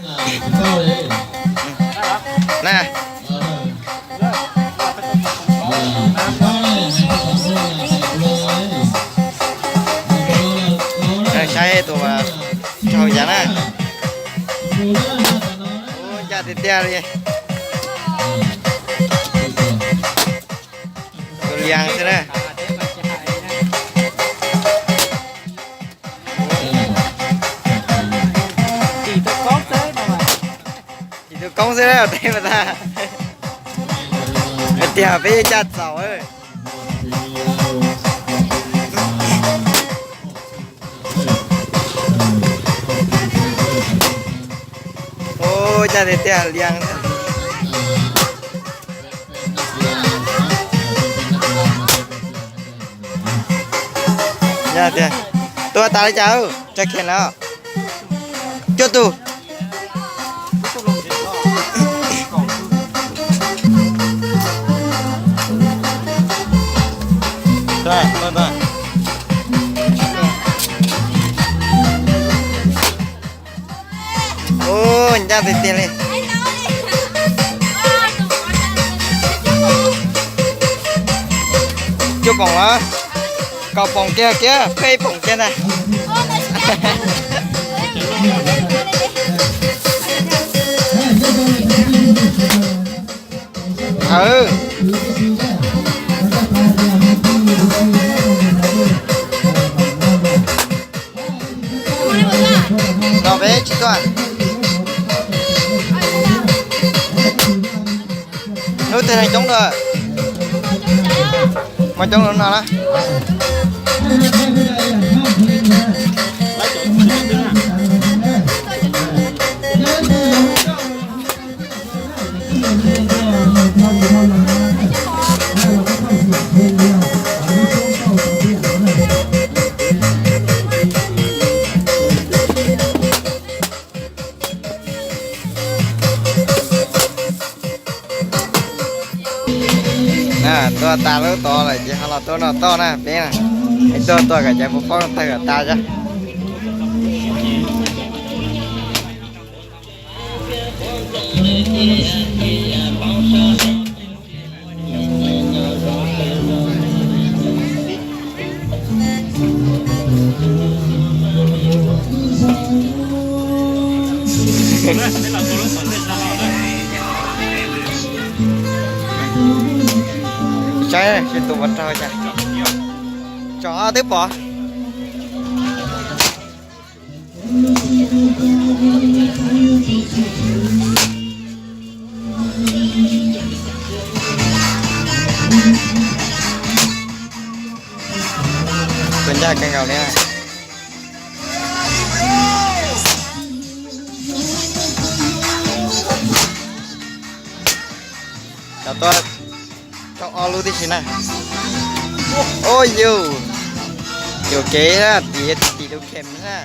Na, saib tus raug yav na. Ncaj tiag tiag li. Tus lias xwb na. Tsis tus koob xwb na, tej mas tas. Hais tias peb yeej caj txaus. Ua cas tiag tiag lias. Yog tiag, tua tas li cas, tsawg khees lawm? Cuaj tus. Ua ncaj tiag tiag li. Cuaj poom los? Kaum poom kiag kiag, peb poom kiag ntag. No peb tsis tuaj. Lub twg neeg coob dua? Muaj coob lub no na. Tuaj tas lub tod lawm ces ho los tuaj no toj na peb na. Tuaj tuaj kom cov puas paub tawg kom tas xwb. Saib seb tus puas raug cas. Tsom twb pom. Tus ncaj kawg nkaus li na. Cov tuaj rau ob lub tib si na. Ua yus, yuam kev tim tim tus khem na.